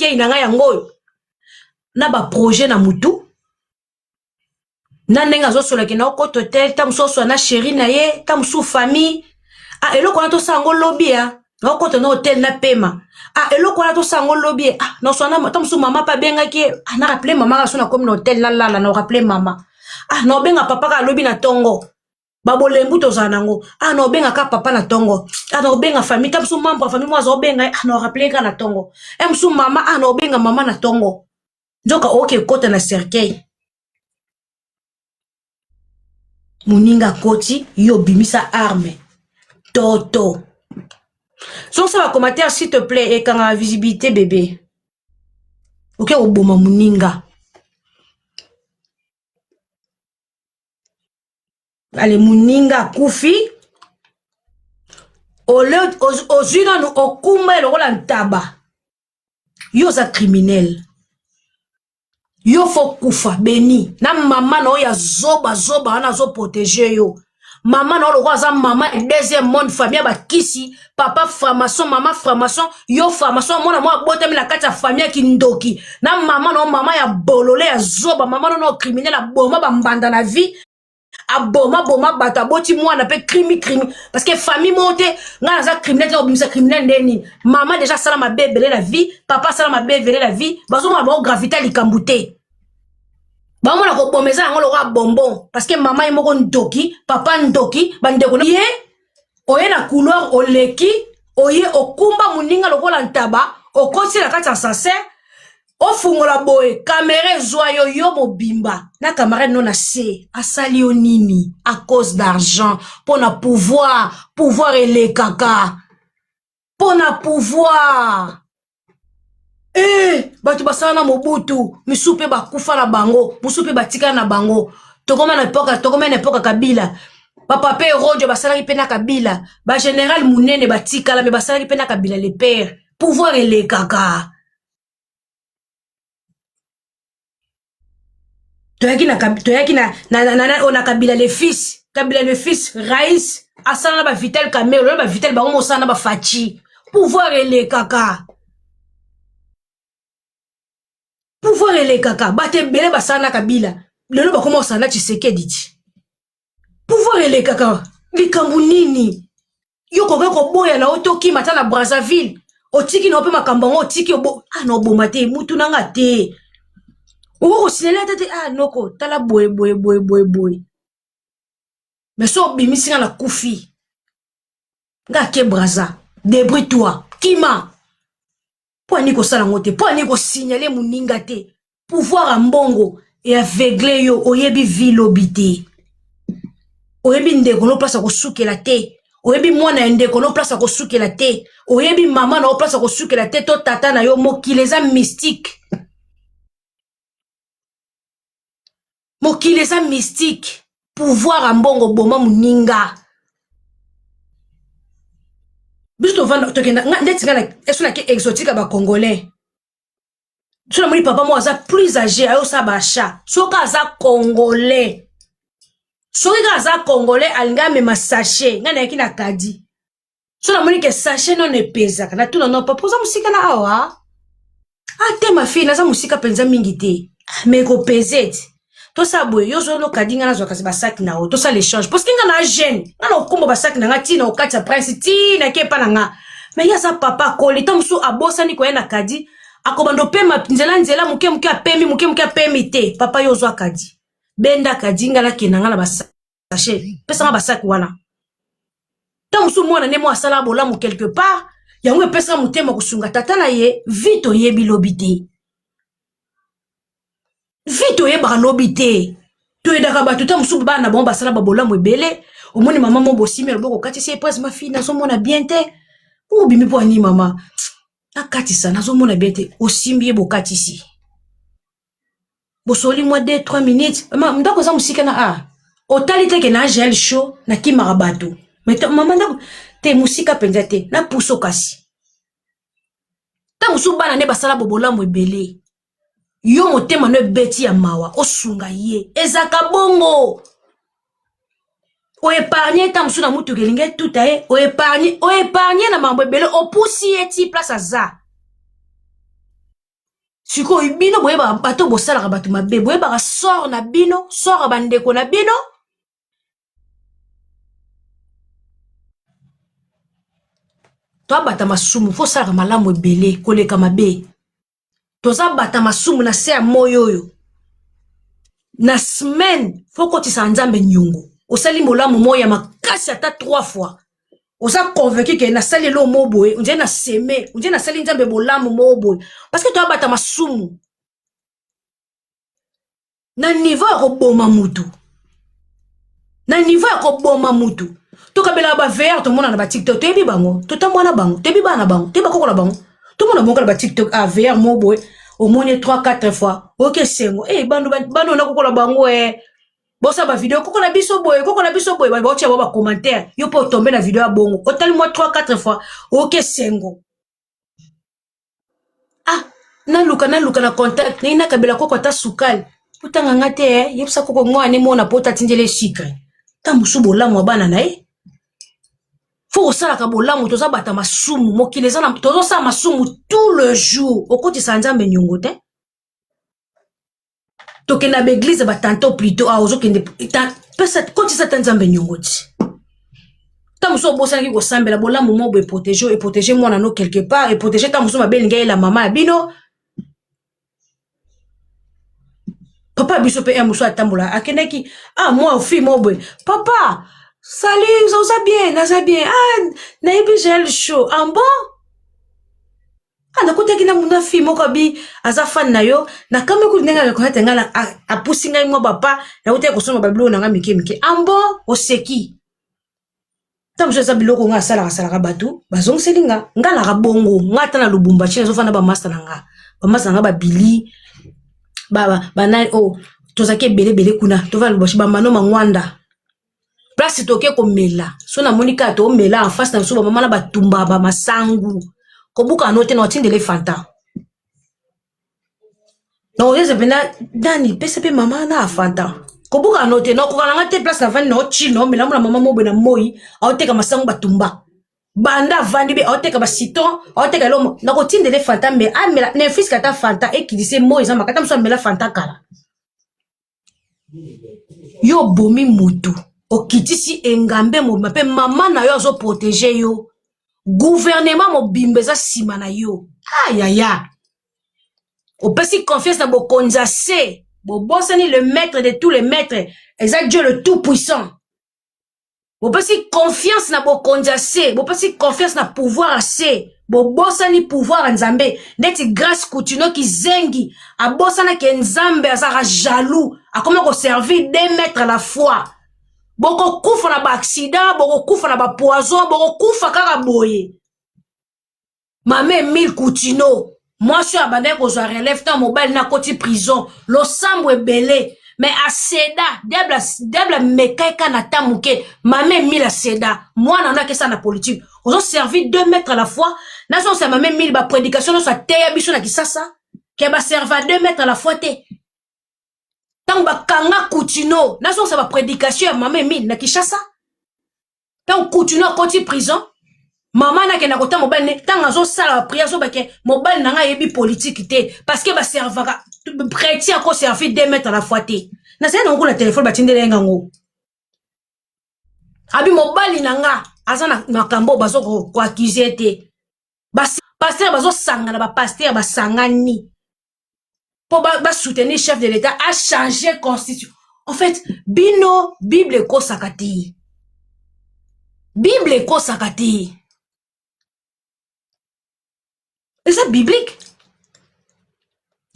Cercueil na ngai yango oyo na baprojet na mutu na ndenge azosolaki na okota hotel ta mosusu osola na sheri na ye ta mosusu famille. Ah, eloko wana tosala yango lobi ya naokota na hotel na pema. Ah, eloko wana tosala yango lobi. Ah, naosala ta mosusu mama mpe abengaki ye. Ah, na rappele mama kaka so nakomi na hotel nalala na rappele mama. Ah, naobenga papa kaka lobi na ntongo. Babolembu tozala nango. Ah, naobenga kaka papa na ntongo. Ah, naobenga famille ta mosusu membre ya famille mo azobenga ye. Ah, naorapele kaka na ntongo. E mosusu mama. Ah, naobenga mama na ntongo. Nzoka oke ekota na cercueil. Moninga akoti, yo obimisa arme toto. Zongisa bacommentaire s'il te plaît, ekangaka visibilité bébé. Oke koboma moninga. Ale, moninga akufi, ole ozwi nanu okumba ye lokola ntaba. Yo oza criminel, yo fo kufa beni na mama na oyo ya zoba zoba wana azoprotege yo. Mama na oyo lokola aza mama ya deuxième monde, famille ya bakisi, papa franc-maçon, mama franc-maçon, yo franc-maçon, mwana mwa abotami na kati ya famille ya kindoki na mama na oyo, mama ya bolole ya zoba, mama na oyo criminel, aboma bambanda na vie, aboma boma bato, aboti mwana mpe crimi crimi, parce que famille moko te. Ngai naza criminel te, obimisa criminel nde nini? Mama deja asala mabe ebele na vie, papa asala mabe ebele na vie, bazomona bango gravité ya likambo te, bamona koboma eza yango lokola bonbon, parce que mama ye moko ndoki, papa ndoki, bandeko ye. Oye na couloir, oleki, oye okumba moninga lokola ntaba, okoti na kati ya ascenseur, ofungola boye kamera ezwa yo, yo mobimba na camarade no na se. Asali yo nini? À cause d'argent, mpo na pouvoir. Pouvoir elekaka mpo na pouvoir. E bato basala na Mobutu, misusu mpe bakufa na bango, mosusu mpe batikala na bango. Tokoma na epoka, tokoma na epoka Kabila. Bapapa Erodio basalaki mpe na Kabila, bagénéral monene batikala me basalaki mpe na Kabila le père. Pouvoir elekaka. Toyaki na toyaki na Kabila le fils, Kabila le fils, rais asala na bavital Camero na bavital bango mosala na bafaci. Pouvoir elekaka, pouvoir elekaka. Bato ebele basala na Kabila, lelo bakoma kosala na Tshisekedi ti. Pouvoir elekaka. Likambo nini yo koki koboya na yo? Tokima ata na Brazzaville, otiki na yo mpe makambo yango, otiki obo. Ah, na oboma te mutu nanga te, okoki kosinele ata te. Ah, noko tala boye boye boye boye boye, mais so obimisi nga na kufi, nga ake Braza, débrouille toi, kima. Mpo ani kosala yango te? Mpo ani kosignale moninga te? Pouvoir ya mbongo eaveugle yo. Oyebi vie lobi te, oyebi ndeko no place akosukela te, oyebi mwana ya ndeko no place akosukela te, oyebi mama na yo place akosukela te, to tata na yo. Mokili eza mystique, mokili eza mystique. Pouvoir ya mbongo boma moninga. Biso tovanda, tokenda ndeti nga eso nake exotique ya bacongolais. So namoni papa moko aza plus âgé, ayosala baachat. Soki aza congolais, soki kaka aza congolais, alingi amema sachet, ngai nayaki na kadi. So namoni ke sachet nono epezaka, natuna: "No papa, oza mosika na awa?" "Ah te, ma fille, naza mosika mpenza mingi te." "Mais ekopeze ti tosala boye, yo ozwa nokadi, ngai nazwa kasi basaki na yo, tosala échange, parce que nga na jeune, nga na okomba basaki na nga ntina okati ya prince ntina ke epa na nga." Mais ye aza papa akoli, ntango mosusu abosani koya na kadi, akobanda opema nzela nzela, moke moke apemi, moke moke apemi te. "Papa, yo ozwa kadi, benda kadi, nga nakenda nga na basachet, pesanga basaki wana." Ntango mosusu mwana nde mo asala bolamu quelque part, yango epesaka motema kosunga tata na ye. Vi toyebi lobi te, vi toyebaka lobi te. Toyedaka bato, ta mosusu bana na bango basala babolamu ebele. Omoni mama mo bosimi ya loboko, okatisi ye prise: "Ma fille, nazomona bien te, obimi mpo ani mama nakatisa, nazomona bien te." Osimbi ye, bokatisi, bosoli mwa 2 3 minutes. "Ma, ndako eza mosika na a?" Otali te ke na gel chaud, nakimaka bato. "Mais mama, ndako te mosika mpenza te, na puso." Kasi ntango mosusu bana nde basala bobolamu ebele, yo motema no ebeti ya mawa, osunga ye. Ezaka bongo, oépargne ntango mosusu na mutuka elingi etuta ye, oépargne, oépargne na makambo ebele, opusi ye ti place aza. Sikoyo bino boyebaka bato bosalaka bato mabe, boyebaka sort na bino, sort ya bandeko na bino. Toabata masumu, fo osalaka malamu ebele koleka mabe. Toza bata masumu na se ya moi oyo. Na semaine fo okotisa Nzambe nyongo. Osali molamu moi ya makasi ata 3 fois. Oza convaincu ke nasali eloko moko boye, on dirait na seme, on dirait nasali Nzambe bolamu moko boye. Parce que toabata masumu. Na niveau ya koboma mutu. Na niveau ya koboma mutu. Tokabelaka ba VR tomona na ba TikTok, toyebi bango, totambwa na bango, toyebi bana na bango, toyebi bakoko na bango. Tomona bango na ba TikTok, ah VR moko boye, omoni 3 4 fois, oyoki esengo. Eh bando bando na kokola bango eh. Bosa ba video koko na biso boye, koko na biso boye, ba batia ba commentaire, yo po tomber na video ya bongo. Otali moi 3 4 fois, oyoki esengo. Ah, naluka naluka na contact naye nakabela koko ata sukali otanga nga te eh? Yebisa koko ngo ane mona po tatindele sucre ta mosusu bolamu ya bana na ye fo kosalaka bolamu. Toza bata masumu, mokili eza na tozosala masumu tout le jour. Okotisa Nzambe niongo te. Tokende na baeglize batanto plutôt ah, ozokende pesa kotisa ata Nzambe niongo ti ntango mosusu obosanaki kosambela. Bolamu mo boye eprotege, eprotege mwana no quelque part, eprotege ntango mosusu mabe elingi ayela mama ya bino, papa biso mpe. Mosusu atambola akendaki, ah mwa fille mo boye, papa salut, oza bien? Naza bien. Ah, nayebi Jael Show. Ah bon? Ah, nakutaki na muna fille moko abi aza fan na yo. Nakambi kutu ndenge areconnaître ngai, apusi ngai mwa bapa, nakutaki kosomba babiloko na ngai mike mike. Ah bon? Oseki. Ntango mosusu eza biloko ngai asalaka salaka, bato bazongiseli nga. Nga naka bongo, nga ata na Lubumbashi nazofanda, bamasta na nga, bamasta na nga babili banani oyo, oh, tozalaki ebele ebele kuna, tovanda Lubumbashi, bamano mangwanda place toke komela. So namoni kaka tomela en face na biso, bamama na batumba bamasangu kobuka no te na otindele Fanta na oyeza mpena nani pesa mpe mama na Fanta kobuka no te, nakoka nanga te. Place navandi na ochile, na omela, mona mama moboye na moi aoteka masangu batumba, banda avandi be aoteka bacitron, aoteka elomo, nakotindele Fanta me amela ne fiske ata Fanta ekilise moi eza makata mosu amela Fanta kala. Yo obomi mutu, okitisi engambe mobimba mpe mama na yo azoprotege yo, gouvernement mobimba eza nsima na yo. Ayaya, opesi confiance na bokonzi ya se, bobosani le maître de tous les maîtres eza Dieu le tout puissant. Bopesi confiance na bokonzi ya se, bopesi confiance na pouvoir ya se, bobosani pouvoir ya Nzambe. Ndeti Grâce Kutino kizengi abosanaki Nzambe azalaka jaloux, akoma koservir 2 mètres à la fois. Bokokufa na baaccident, bokokufa na bapoison, bokokufa kaka boye. Mama Emile Kutino, mwasi oyo abandaki kozwa relève ntango mobali na akoti prison, losambo ebele mais aseda diable, diable amekaki kaka na ta moke. Mama Emile aseda mwana no akesa na politique, ozoservi 2 mètres à la fois. Nazongisa mama Emile baprédication nyonso ateya biso na Kisasa ke baserva 2 mètres à la fois te. Ntango bakanga Kutino, nazongisa baprédication ya mama Emile na Kinshasa. Ntango Kutino akoti prison, mama nakenda kota mobali ne ntango azosala bapriere, azobake mobali na ngai ayebi politike te parce que baservaka chrétien akoservi 2 mètres à la fois te. Nazali nango kuna telefone, batindeli ye ngango abi mobali na nga aza na makambo oyo bazo koaccuse te. Pasteur bazosangana, bapasteur basangani mpo basoutenir chef de l'État achanger constitution. En fait bino Bible ekosaka te, Bible ekosaka te, eza biblique.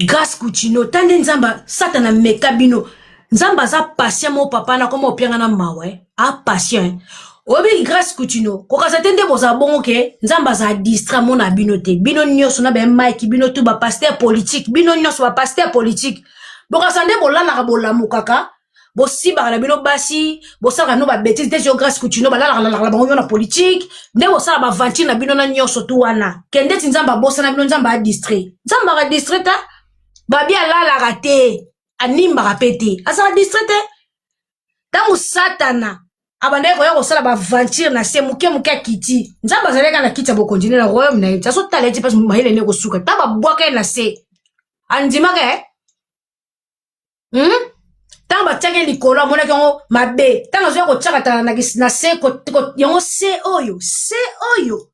Grâce Kutino, ta nde Nzambe Satana ameka bino. Nzambe aza patient mo papa na koma opianga na mawa a patient. Oyebi Grâce Kutino kokasa te nde bozala bongo ke Nzambe azala distrait mona bino te. Bino nyonso na ba Mike, bino tu bapasteur politique, bino nyonso bapasteur politique, bokasa nde bolalaka, bolamukaka, bosibaka na bino basi, bosalaka bino babêtises te. Yo Grâce Kutino, balalaka lalaka na bango yo na politique nde bosala baventure na bino na nyonso tu wana ke ndeti Nzambe abosana bino. Nzambe adistrait, Nzambe aka distrait ta babi alalaka te, animbaka mpe te, azala distrait te. Ntango Satana abandaki koya kosala baventure na se moke moke, akiti, Nzambe azalaki kaka na kiti ya bokonzi na royaume na ye, azotala eti mpasi mayele nde kosuka ta babwaka ye na se. Andimaka eh? Ntango batiaki likolo, amonaki yango mabe. Ntango azoya kotiaka tala na se, yango se oyo, se oyo,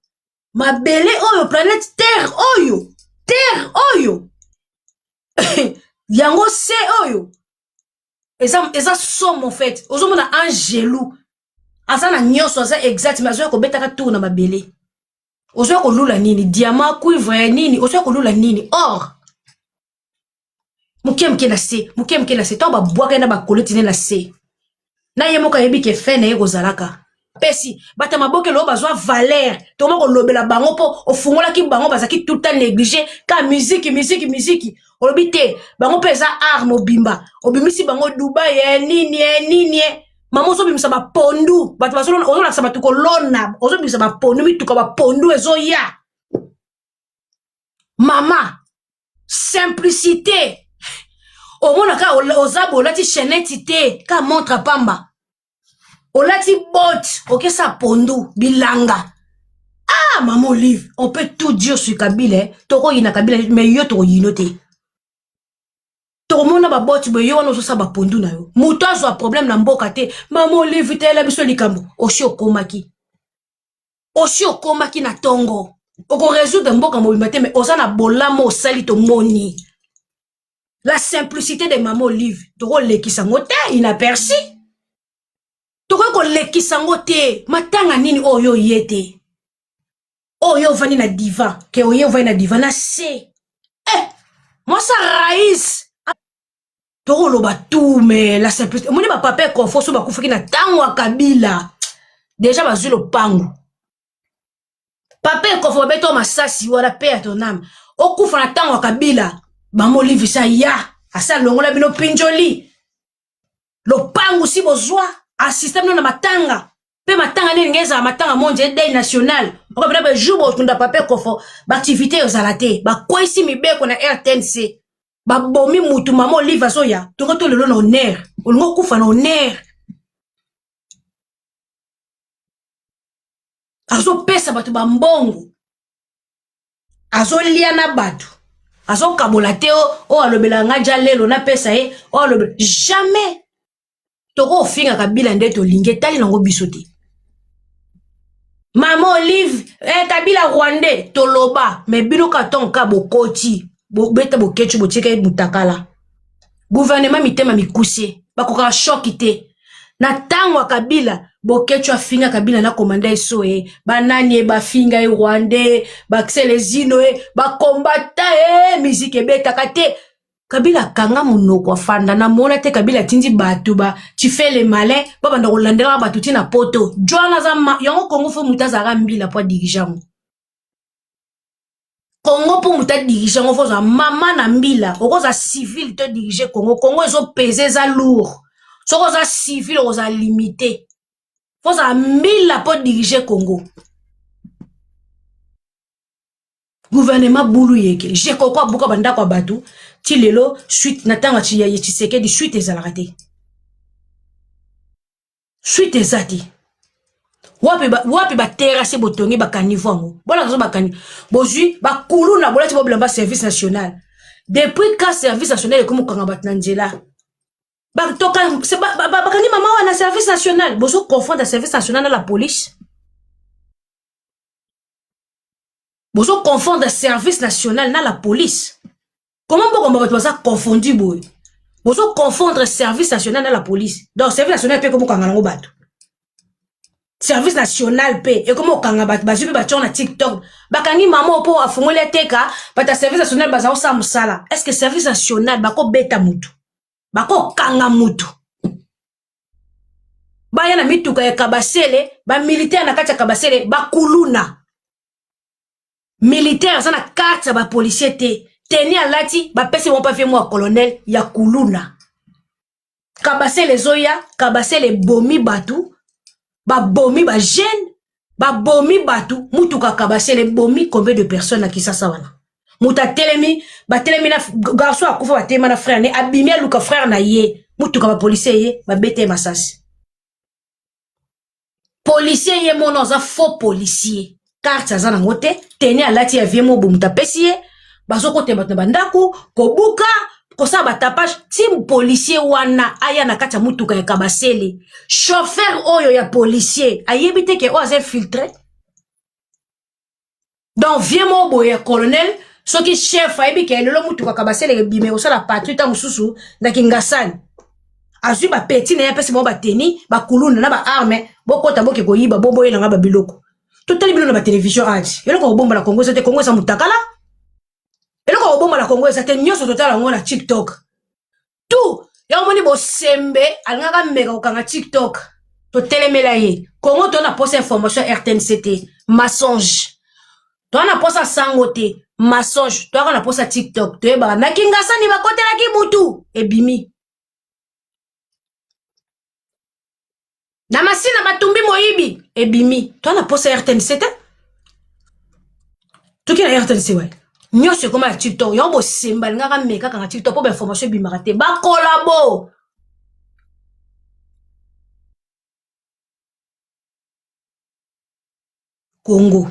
mabele oyo, planète Terre oyo, terre oyo, yango se oyo eza somo. Fait ozomona angelu aza na nyonso, aza exact, mais azoya kobetaka tour na mabele. Ozoya kolula nini? Diamant, cuivre, nini? Ozoya kolula nini? Or moke moke na se, moke moke na se. Ntango babwaka ye na bakoleti ne na se na ye moko, ayebi ke fin na ye kozalaka. Pesi bato ya mabokelo oyo bazwa valeur, tokoma kolobela bango mpo ofungolaki bango. Bazalaki tout temps négligé ka miziki, miziki, miziki. Olobi te, bango mpe eza art mobimba. Obimisi bango Dubai e nini e nini e. Mama, ozobimisa bapondu, bato ozolakisa bato kolona, ozobimisa bapondu, mituka, bapondu ezoya. Mama, simplicité, omonaka oza boye, olati chaînette te, ka montre pamba, olati botte, okesa pondu bilanga. Ah, mama Olive, on peut tout dire sur Kabila. Tokoyina Kabila, mais yo tokoyino te. Tokomona baboti boye, yo wana ozosala bapondu na yo, moto azwa problème na mboka te. Mama Olive, teyela biso likambo. Osi okomaki, osi okomaki na ntongo, okorésoudre mboka mobimba te, mais oza na bolamu osali. Tomoni la simplicité de mama Olive, tokolekisa yango te inaperçu, tokoki kolekisa yango te. Matanga nini oyo oye te? Oyo ovandi na divan, ke oye ovandi na divan na se. Eh, mwasa rais, tokoloba tout, mais la simplicité. Omoni bapapa Ekofo so bakufaki na ntango ya Kabila, déjà bazwi lopango. Papa Ekofo, babeta masasi wana mpe ya toname, okufa na ntango ya Kabila. Bamolivisa ya asa longola bino pinjoli lopangu, si bozwa asiste bino na matanga mpe matanga nini nge ezala matanga mondial, deuil national. Okabina bajour bokunda papa Ekofo, baactivité ezala te. Bakweyisi mibeko na RTNC, babomi mutu. Mama Olive azoya tongo to lelo na honneur, olingi okufa na honneur. Azopesa bato bambongo, azolia na bato, azokabola te. Oyo alobela nga ja lelo napesa ye, oyo alobela jamais. Tokofinga Kabila nde tolingi, etali nango biso te. Mama Olive, eh, Kabila rwandais, toloba, mais bino ka ntongo ka bokoti, bobeta bokecu, botika ye mutakala. Gouvernement mitema mikuse, bakokaka choc te. Na ntango ya Kabila, Bokecu afinga Kabila na komanda eso ye banani ye, bafinga ye rwandais, baselezino ye, bakombata ye, miziki ebetaka te. Kabila akanga monoko, afanda. Namona te Kabila atindi bato ba tu fais le malin, babanda kolandelaka bato ntina poto jwana aza yango. Kongo, faut moto azalaka mbila mpo adirige yango. Kongo, mpo moto adirige yango, faut ozala mama na mbila. Okozala civil to dirige Kongo? Kongo ezopese, eza lourd. Soki oza civil, okozala limité. Faut ozala mbila mpo dirige Kongo. Gouvernement bulu yeke jekoko abuka bandako ya bato ti lelo. Suite na ntango ya Tshisekedi, suite ezalaka te, suite eza te. Wapi wapi baterrasse botongi, bacaniveau yango bolaka so bakani, bozwi bakuluna, bolati bobilamba service national. Depuis ka service national ekomi kokanga bato na nzela, bakangi mama wana service national. Bozo confondre service national na la police, bozo confondre service national na la police. Comment mboka bato baza confondu boye? Bozo confondre service national na la police. Donc service national mpe ekomokanga nango bato, service national mpe ekomi kokanga bato. Bazwi mpe bationgo na TikTok, bakangi mama mpo afungoli ateka. Bato ya service national baza kosala mosala. Est ce que service national bakobeta mutu, bakokanga mutu? Baya na mituka ya Kabasele, bamilitaire na kati ya Kabasele, bakuluna. Militaire aza na carte ya bapolicier te, teni alati, bapesi bango mpa mwa colonel ya kuluna. Kabasele ezoya, Kabasele ebomi bato, babomi bajeune, babomi bato. Mutuka Kabasele ebomi combien de personnes na Kisasa wana? Moto atelemi, batelemi na garçon akufa, batelema na frère ne, abimi aluka frère na ye, mutuka bapolicier ye, babeta ye masasi. Policier ye mono aza faux policier, carte aza nango te, teni alati ya vie mo boye, moto apesi ye. Bazokotela bato na bandako, kobuka, kosala batapage. Ti policier wana aya na kati ya motuka ya Kabasele, chauffeur oyo ya policier ayebi te ke oyo aza infiltré. Donc vie moko boye ya colonel, soki chef ayebi ke lelo motuka Kabasele ebime kosala patrouille, ntango mosusu na Kingasani, azwi bapeti na ye, apesi bango bateni, bakuluna na baarme, bokota, boke koyiba, boboyelanga babiloko. Totali bino na batelevizio adi. Eloko kobomba na Kongo eza te. Kongo eza motakala, eloko kobomba na Kongo eza te. Nyonso totala yango na TikTok tout. Yango moni Bosembe alingaka meka kokanga TikTok, totelemela ye. Kongo toza na posa information RTNC te, mensonge. Toza na posa sango te, mensonge. Toyaka na posa TikTok. Toyebaka na Kingasani bakotelaki mutu, ebimi na Masina, batumbi moyibi, ebimi. Toza na posa RTNC te, toki na RTNC waye nyonso ekoma ya TikTok. Yango Bosembe alingaka meka kanga TikTok mpo bainformation ebimaka te, bakolabo. Kongo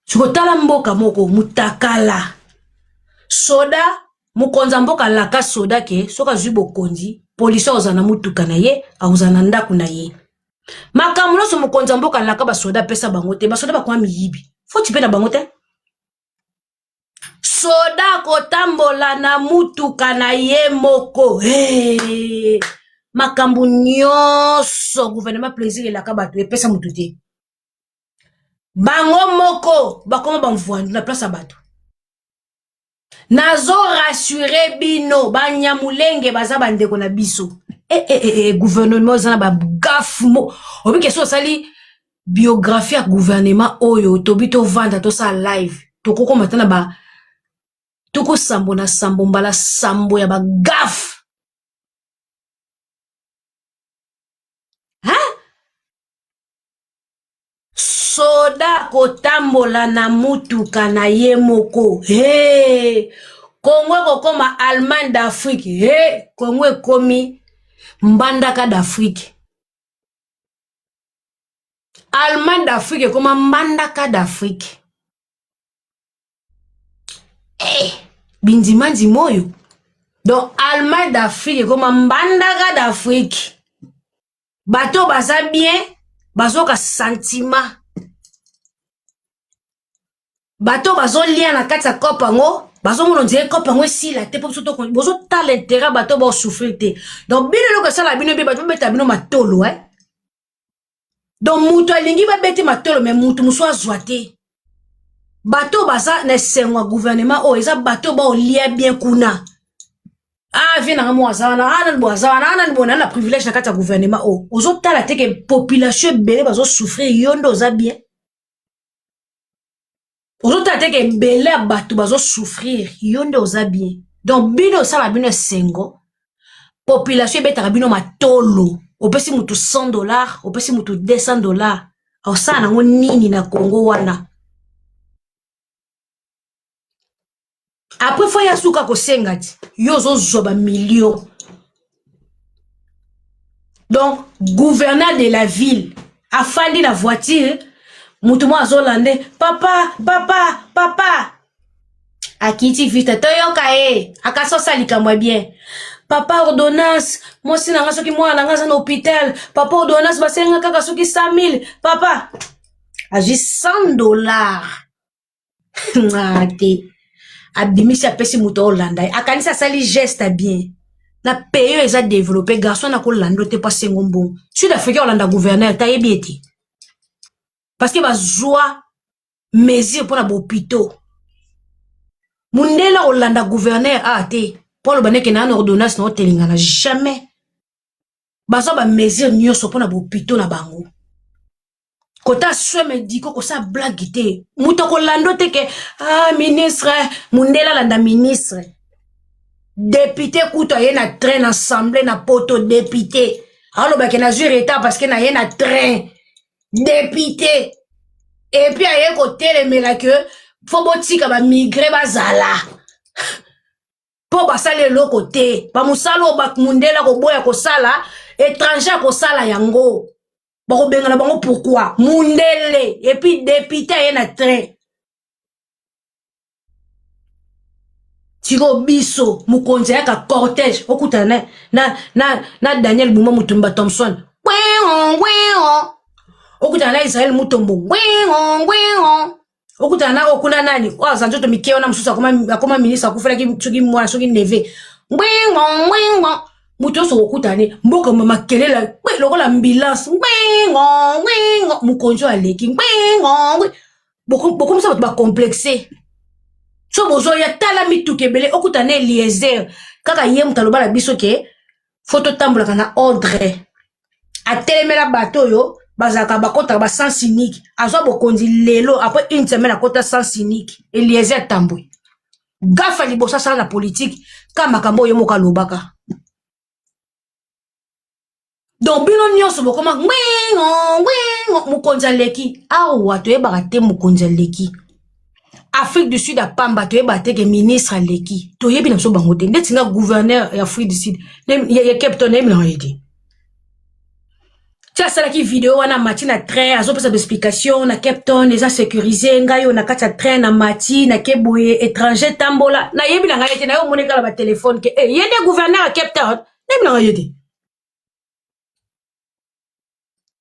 sikotala mboka moko mutakala. Soda, mokonzi ya mboka alaka soda ke soki azwi bokonzi, polisi akozala na motuka na ye, akozala na ndako na ye, makambo nyonso mokonzi ya mboka alaka basoda, apesa bango te. Basoda bakoma miyibi, foti mpe na bango te. Soda akotambola na mutuka na ye moko. Hey! Makambo nyonso gouvernement plaisir elaka bato, epesa motu te. Bango moko bakoma bamvwandu na place ya bato. Nazo rassure bino, Banyamulenge baza bandeko na biso. E, e, e, e, gouvernement eza na bagafe mo obike. So osali biographie ya gouvernement oyo, tobi tovanda, tosala live, tokokoma ta na ba tuku sambo na sambo mbala sambo ya bagafe, hein? Soda kotambola na mutuka na ye moko. Hey! Kongo ekokoma Allemagne d'Afrique. Hey! Kongo ekomi Mbandaka d'Afrique. Allemagne d'Afrique ekoma Mbandaka d'Afrique. Hey! Bindimandima oyo. Donc Allemagne d'Afrique ekoma Mbandaka d'Afrique. Bato baza bien, bazoka sentiment. Bato bazolia na kati ya kope yango, bazomona ondire kope yango esila te, mpo biso bozotala intérêt bato baosouffrir te. Donc bino, eloko esala bino mpe bato babeta bino matolo, eh? Donc moto alingi babeti matolo, mais moto mosusu azwa te. Bato baza na esengo ya gouvernement oyo eza bato baolia bien kuna. Ah, vie nanga mo aza wana, ah, nani bo aza wana, ah, nani bo na privilège na kati ya gouvernement oyo. Ozotala te ke population ebele bazosouffrir, yo nde oza bien. Ozotala te ke ebele ya bato bazosouffrir, yo nde oza bien. Donc bino osala bino esengo, population ebetaka bino matolo. Opesi mutu 100 $, opesi mutu 200 $, osala nango nini na Congo wana? Après fois ya suka kosenga ti yo ozozwa bamillion. Donc gouverneur de la ville afandi na voiture, mutu moko azolande: "Papa, papa, papa." Akiti vite, toyoka ye akasosa likambo ya bien: "Papa, ordonnance, mwasi na nga, soki mwana na nga aza na hôpital. Papa, ordonnance basenga kaka soki 100 000." Papa azwi 100 $. Te, abimisi, apesi moto aolanda ye, akanisi asali geste bien. Na pays oyo eza développé, garçon na kolanda te mpo asengo mbongo. Sud Africain olanda gouverneur te, ayebi ete parce que bazwa mesure mpona bahôpitaux. Mundele olanda gouverneur a te mpo aloba ndeke na na ordonnance na otelengana. Jamais. Bazwa bamesure nyonso mpona bahôpitaux na bango, kota soin médicaux. Kosala blague te, moto akolanda te ke ah, ministre. Mundele alanda ministre, député kutu aye na train na assemblée na poto. Député alobaki: "Nazwi retard parce que naye na train." Député, et puis aye kotelemela ke fo botika bamigré bazala mpo basala eloko te. Bamosala oyo mundele akoboya kosala, étranger akosala yango, bakobengana bango. Pourquoi mundele? Et puis député aye na train. Sikoyo biso mokonzi ayaka cortège okutana na, na, na, na Daniel Buma Mutumba Thompson okutana na Israel Mutombo okutana na oyo kuna nani oyo aza nzoto mike wana mosusu akoma ministre akufelaki soki mwana soki neve ngwingo ngwingo moto nyonso okokutana ne mboka makelele kpe lokola ambulance ngwingo ngwingo mokonzi oyo aleki ngwingo ngwi bokomisa bato bacomplexe so bozoya tala mituka ebele okutana na eliezer kaka ye moto aloba na biso ke fo totambolaka na ordre atelemela bato oyo bazalaka bakotaka ba sens unique azwa bokonzi lelo après une semaine akota sens unique eliezer tambwe gafa liboso asala na politike ka makambo oyo moko alobaka donc bino nyonso bokoma ngwingo ngwingo mokonzi aleki awa toyebaka te mokonzi aleki afrique du sud apamba toyebaka te ke ministre aleki toyebi na biso bango te ndeti nga gouverneur ya afrique du sud ya cape town nayebi nanga ye te ti asalaki video wana mati na train azopesa baexplication na cape town eza sécurise ngai oyo na kati ya train na mati na ke boye étranger tambola nayebi na ngai ye te naye omoni kala batelefone ke eh, ye nde gouverneur ya cape town nayebi na ngai ye te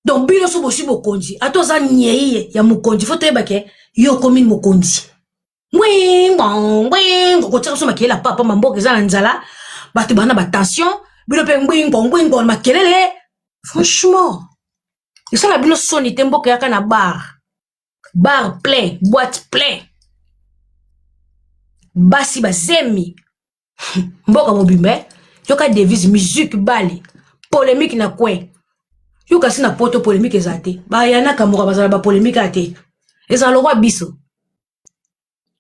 donc bino so boswi bokonzi ata oza nyei ya mokonzi fo toyeba ke yo okomi mokonzi ngwingwa kotiaka biso makelele ya papa mamboka eza na nzala bato bana batension bino mpe ngwingwa ngwingwa makelele franchement esala bino soni te mboka eyaka na bar bar plein boîte plein basi bazemi mboka mobimba eh? yoka devise musique bale polémique na coin yoka si na poto polémique ezala te bayanaka moka bazala bapolémique aya te ezala lokwa biso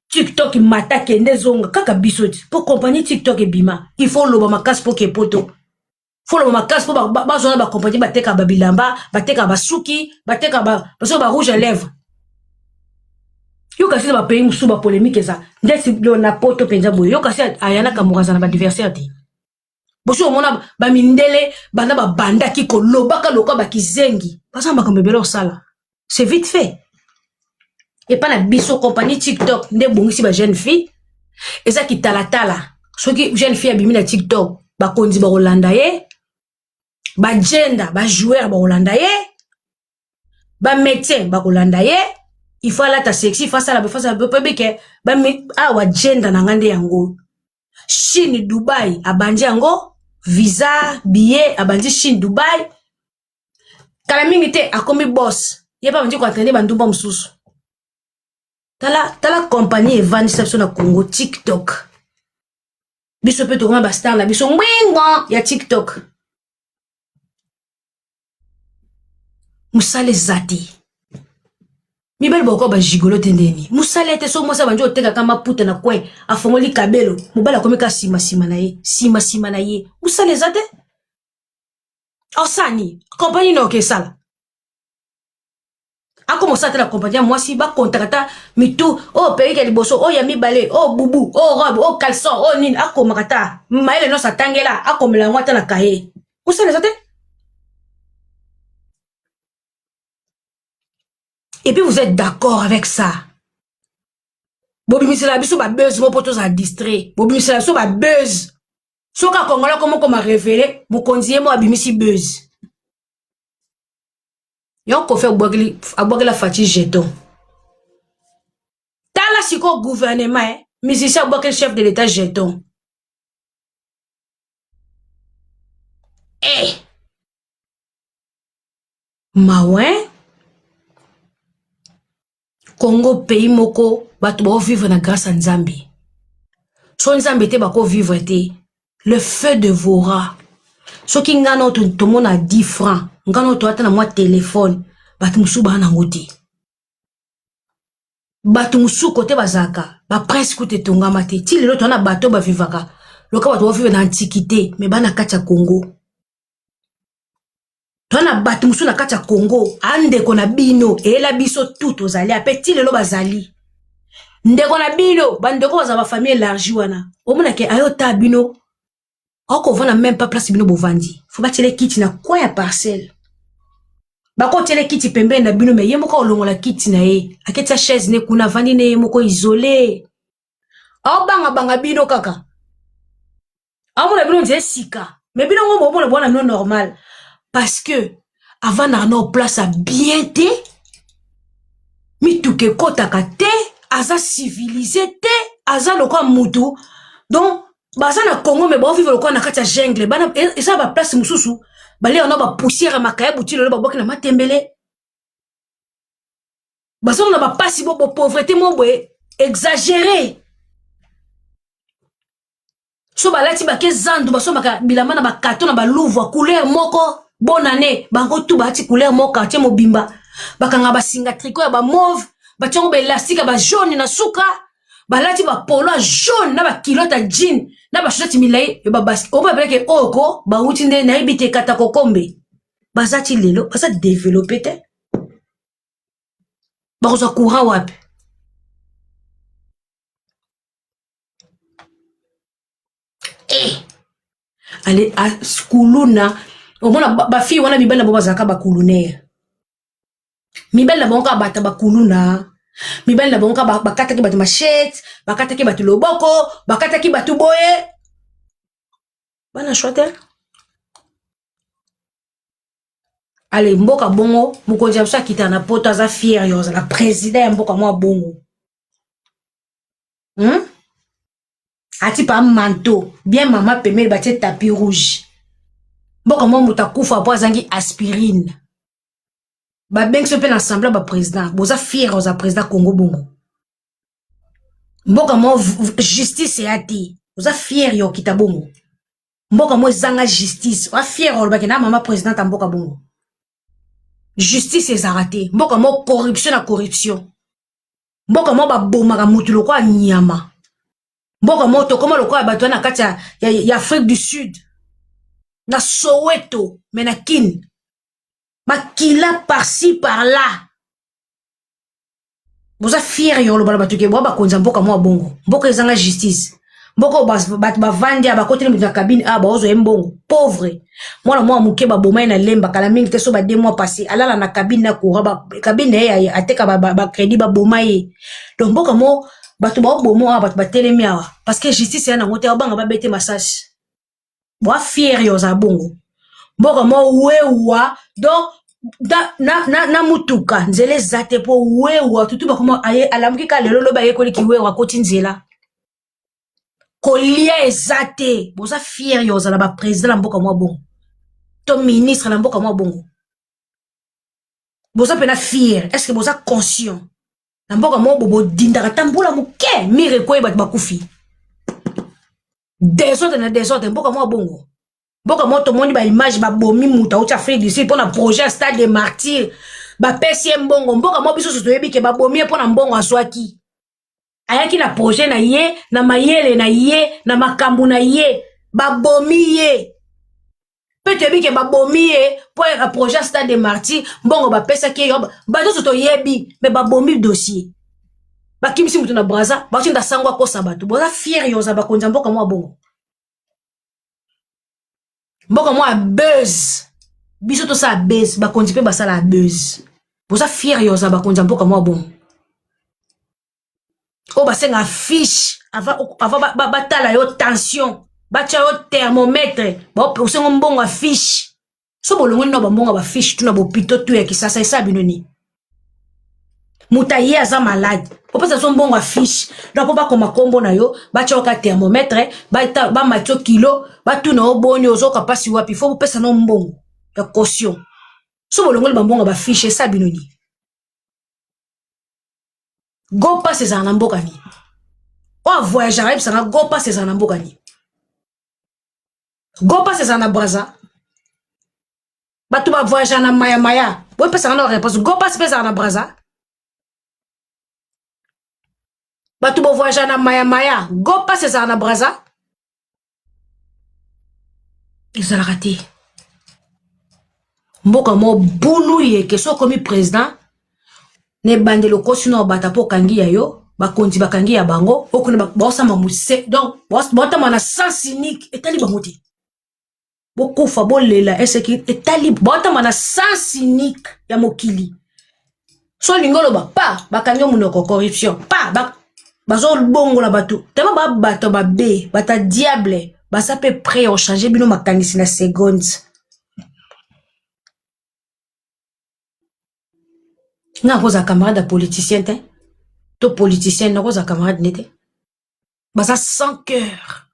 tiktok mata kende zonga kaka biso ti mpo compagnie tiktok ebima il faut oloba makasi mpo ke poto fo loba makasi mpo bazwa na bakompani batekaka babilamba batekaka basuki batekaka basoki ba rouge à lèvre yo kasi na bapays mosusu bapolémique eza ndeti na poto mpenza boye yo kasi ayanaka moko aza na baadversaire te bosi omona bamindele banda babandaki kolobaka lokola bakizengi baza na makambo ebele osala c'est vite fait epa na biso compagnie tiktok nde ebongisi ba jeune fille eza kitalatala soki jeune fille abimi na tiktok bakonzi bakolanda ye bagenda bajoueur bakolanda ye bamédecin bakolanda ye il faut alata sexy il faut asala faut asala po ebike awa genda na nga nde yango chine dubai abandi yango visa billet abandi chine dubai kala mingi te akomi boss ye mpe abandi koentraine bandumba mosusu tala tala compagnie evandisa biso na congo tiktok biso mpe tokoma bastar na biso ngwingwa ya tiktok mosala eza te mibali bakoka bagigolo te ndeni mosala ete so mwasi abandi otekaka maputa na coin afongoli kabelo mobali akomi ka nsima nsima na ye nsima nsima na ye mosala eza te osani kompani na okesala akoma osala te na kompani ya mwasi bakontaka ata mitu oyo perike ya liboso oyo ya mibale oyo bubu oyo robe oyo caleçon oyo nini akomaka ata mayele nyonso atangela akomela yango ata na kaye kosala eza te et puis vous êtes d'accord avec ça bobimisela biso babuzz mo mpo tozala distrait bobimisela biso babuzz soki akongola ko moko ma révélé mokonzi ye mo abimisi buzz yo kofi abwakela faci jeton tala sikoyo gouvernement eh? musicien abwakeli chef de l'état jeton eh. mawa eh? Congo pays moko bato bao vivre na grâce ya Nzambe. So Nzambe te bako vivre te. Le feu devora. Soki nga na tomona 10 francs, nga na toata na mwa telefone, bato mosusu baa nango te. Bato mosusu kote bazalaka, ba prince kutu etongama te. Ti lelo toa na bato bavivaka loka bato bavivre na antiquité, mais bana kati ya Congo. Toa na bato mosusu na kati ya Congo, andeko na bino, eyela biso tout tozali ape ti lelo bazali. Ndeko na bino, bandeko bazala ba famille élargie wana. Omona ke ayo ta bino akovanda même pas place bino bovandi. Faut batiele kiti na coin ya parcelle. Bakotiele kiti pembeni na bino mais ye moko olongola kiti na ye. Aketia chaise ne kuna avandi ne ye moko isolé. Aobanga banga bino kaka. Aomona bino nzela sika. Mais bino ngo bomona bwana bino normal. Parce que avandaka na place ya bien te. Mituka ekotaka te, aza civilisé te, aza lokola mutu. Donc baza na Congo mais bao vivre lokola na kati ya jungle. Bana eza ba place mosusu baliaka na ba poussière ya makaya buti lelo babwaki na matembele. Baza na bapasi bo pauvreté mo boye exagéré. So balati bake zandu, basombaka bilamba na bakato na baluvwa couleur moko. Bonne année, bango tu balati couleur moko, quartier mobimba. Bakanga basinga tricot ya bamauve, batiango baélastique ya bajaune na suka, balati bapolo ya jaune na baculotte ya jean na bachaussettes milai. Oyo babeleke oyo ko bawuti nde nayebi te, kata kokombe. Baza ti lelo baza développé te. Bakozwa courant wapi? Eh, ale kuluna, omona bafille wana, mibali na bango bazalaka bakulunaire. Mibali na bango kaka bato bakuluna. Mibali na bango kaka bakataki bato machette, bakataki bato loboko, bakataki bato boye. Bana shwa te. Ale mboka bongo, mokonzi ya biso akitaka na Poto, aza fier yo ozala président ya mboka mwa bongo, Ati pa manteau bien, mama pembeni batie tapis rouge. Mboka mwa moto akufa po azangi aspirine, babengi so mpe na assemblée baprésident. Boza fier oza président Congo bongo? Mboka mwa justice eya te, oza fier ya okita bongo? Mboka mo ezanga justice, oza fier olobaki na mama présidente ya mboka bongo? Justice ezalaka te. Mboka mo corruption na corruption. Mboka mo babomaka motu lokola nyama. Mboka mo tokóma lokola bato wana na kati ya Afrique du Sud, na Soweto, mais na Kine makila par-ci par-là. Boza fier ya oloba na bato ke boa bakonzi ya mboka mwa bongo? Mboka ezanga justice, mboka oyo bato bavandi a bakoteli moto na cabine a baozwa ye mbongo. Pauvre mwana mwa moke baboma ye na Lemba kala mingi te, so ba 2 mois passé, alala na cabine na courant, cabine na ye ateka bacrédit, baboma ye. Donc mboka mo bato baoboma awa, bato batelemi awa parce que justice eya nango te, obanga babete masasi. Boa fier yo ozala bongo? Mboka mo wewa, donc na mutuka nzela eza te mpo wewa tutu bakoma aye alamuki kaka lelo, lobi ayekoliki wewa, akoti nzela, kolia eza te. Boza fier yo ozala baprésident na mboka mwa bongo to ministre na mboka mwa bongo? Boza mpena fier? Est ce que boza conscient na mboka moko bo bodindaka ata mbula moke, mire ekoyi, bato bakufi, désordre na désordre? Mboka mwa bongo, mboka moko tomoni baimage, babomi moto auti Afrique du Sud mpona projet ya Stade de Martyr, bapesi ye mbongo. Mboka moko biso so toyebi ke babomi ye mpona mbongo azwaki. Ayaki na projet na ye, na mayele na ye, na makambo na ye, babomi ye. Mpe toyebi ke babomi ye mpo ya projet ya Stade de Martyr, mbongo bapesaki ye. Bato nyonso toyebi, mais babomi dossier, bakimisi moto na Braza, batinda sango akosa bato. Boza fier yo oza bakonzi ya mboka mwa bongo? Mboka mwa buzz, biso tosala buzz, bakonzi mpe basala buzz. Boza fier yo oza bakonzi ya mboka mwa bongo oyo basengaka fiche avant batala yo tension, batya yo thermomètre, osengo mbongo ya fiche? So bolongoli na bambongo ya bafiche tuna bopito tu ya Kisasa, esala bino nini? Moto aye aza malade, opesa so mbongo ya fiche, donc mpo bakoma nkombo na yo, batya yo ka thermomètre, bamati yo kilo, batuna yo boni ozoka mpasi wapi, fo bopesa no mbongo ya caution. So bolongoli bambongo ya bafiche, esala bino nini? Go Pass ezala na mboka nini? Oyo avoyageaka ayebisanga, Go Pass ezala na mboka nini? Go Pass ezala na Braza? Bato bavoyageaka na mayamaya, boyepesanga na réponse. Go Pass mpe ezala na Braza? Bato bovoyageaka na mayamaya, Go Pass ezala na Braza? Ezalaka te. Mboka mo bulu yeke. So okomi président na ebandeli, okosi na obata mpo okangi ya yo, bakonzi bakangi ya bango okuna, baosamba mose, donc baotamba na sens unique, etali bango te. Bokufa, bolela, eseki etali, baotamba na sens unique ya mokili. So olingi oloba pa bakangi yo monoko, corruption pa. Bazobongola bato tellement ba bato mabe, bato ya diable, baza mpe prêt ya kochange bino makanisi na seconde. Nga nakozala camarade ya politicien te, to politicien nakozala camarade ne te. Baza sans cœur,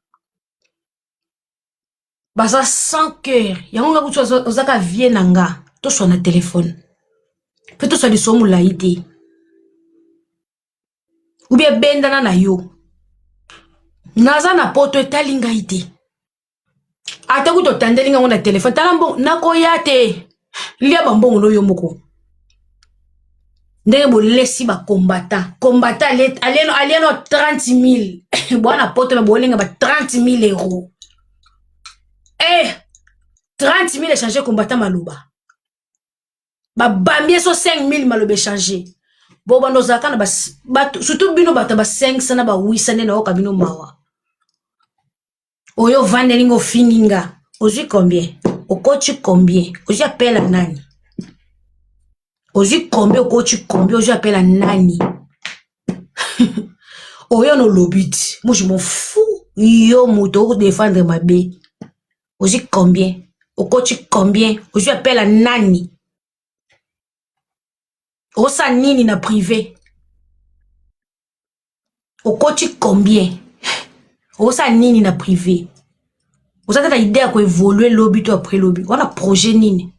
baza sans cœur. Yango nga kutu ozaka vie na nga, toswa na telefone mpe toswa lisolo molai te, ou bien bendana na yo. Naza na poto, etali ngai te. Ata kutu otandeli ngango na telefone, tala mbongo, nakoya te. Lia bambongo no yo moko. Ndenge bolesi bacombattant, combattant alieno 30 000 bwana poto, me bolenga ba 30 000 euros. Eh, 30 000 échange combattant maloba, babambi eso 5 000 maloba échange. Bo bando ozalaka na bato, surtout bino bato ba 500 na ba 800, nde nayoka bino mawa. Oyo ovandeli nga, ofingi nga, ozwi combien? Okoti combien? Ozwi apela nani? Ozwi combien? Okoti combien? Ozwi apela nani? Oyo nolobi ti, moi je m'en fous. Yo moto okodefendre mabe, ozwi combien? Okoti combien? Ozwi apela nani? Osala nini na privé? Okoti combien? Osala nini na privé? Oza te na idée ya koévoluer lobi to après lobi? Wana projet nini?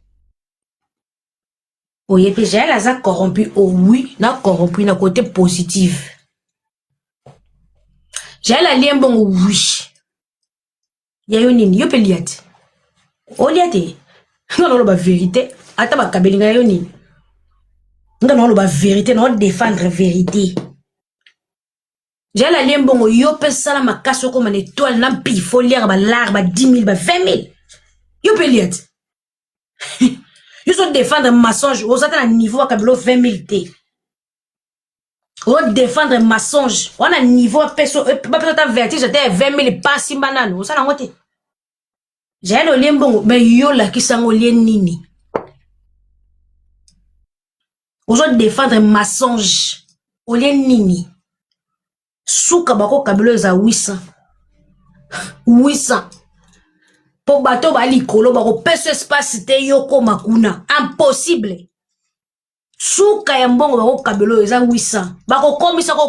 Oyebi Jael aza corrompu. Oh oui, na corrompu na côté positif. Jael alie mbongo, oui. Ya yo nini? Yo mpe lia te, olia te. Nga na oloba vérité, ata bakabeli ngai, yo nini? Nga na oloba vérité, na odéfendre vérité. Jael alie mbongo, yo mpe sala makasi okóma na étoile na mpifo, oliaka balare ba 10 000, ba 20 000. Yo mpe lia te. Yo so défendre mensonge, oza te na niveau bakabelo 20 000 te. Odéfendre mensonge wana, niveau bapesa ata vertige te ya 20 000, pasimba nanu osala yango te. Jael olie mbongo, me yo olakisa yango, olie nini? Ozodéfendre mensonge, olie nini? Suka bakokabelo eza 800 800, mpo bato ba likolo bakopesa espace te. Yo koma kuna, impossible. Suka ya mbongo bakokabelo oyo eza 800, bakokomisa ko.